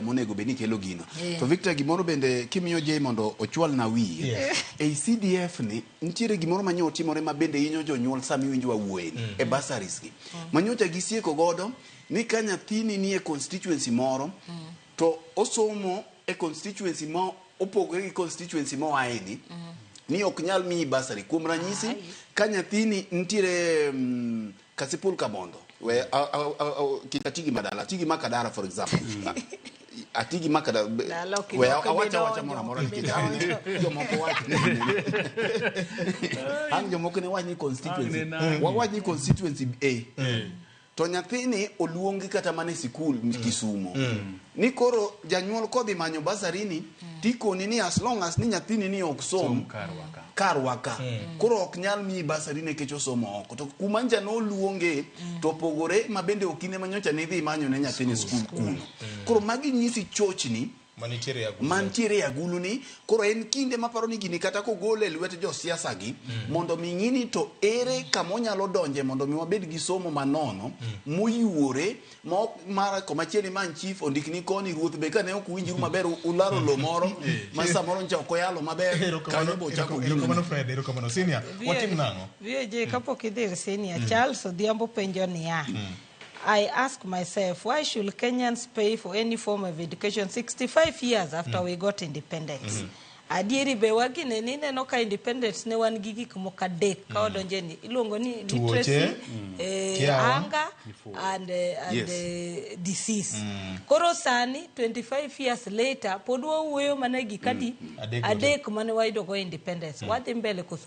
monego bed ni kelo gino. To Victor, gimoro bende kimiyo Jay mondo ochwal na wiye. Ei CDF ni nitiere gimoro ma nyo otimore ma bende hinyo jonyuol sama iwinjo wawuoye ni e bursaries gi. Ma nyocha gisieko godo ni ka nyathini nie constituency moro to osomo e constituency ma opogore gi constituency moaye ni ni ok nyal miyi bursary. Kuom ranyisi, ka nyathini nitiere Kasipul Kabondo, we kik atigi madala, atigi Makadara for example. Atigi Makadara. Dala ok We ok ibi awacha awacha donjo, moro amora ok ibi nikech donjo. jomoko wach ni ang' jomoko ne wach ni constituency. Ang' ne nang'e. Wawach ni constituency A. To nyathini oluongi kata mana e sikul Kisumo. Ni koro janyuol kodhi manyo bursary ni tikoni ni as long as ni nyathini ni ok som Som karwa ka. karwa ka. Koro ok nyal miyi bursary nikech osomo oko. To kuma nja noluonge to opogore ma bende ok ine manyocha nidhi imanyo ne nyathini skul kuno. Koro magi nyisi chochni Manitiere e agulu. Mantiere e agulu ni. Koro en kinde maparo ni gini kata kogole e lwet josiasa gi mondo mi ng'i ni to ere kama onyalo donje mondo mi wabed gi somo manono moyuore ma ok mar komachielo imany chief ondikni koni, ruoth be kane ok uwinjru maber ularo lo moro ma samoro ncha ok oyalo maber kanyo bochako gino. Erokamano Fred, erokamano. Senior, watim nang'o? VJ, kapok idhi ir Senior, Charles Odhiambo penjo niya, "I ask myself, why should Kenyans pay for any form of education 65 years after we got independence?" Adieri be wagine ni ineno ka independence ne wan gi gik moko adek ka wadonje ni iluongo ni Tuoche, literacy, kiawa, hunger and disease. Koro sani 25 years later pod wawuoyo mana e gik adi? Adek go. Adek mane wayudo go independence. Wadhi mbele koso?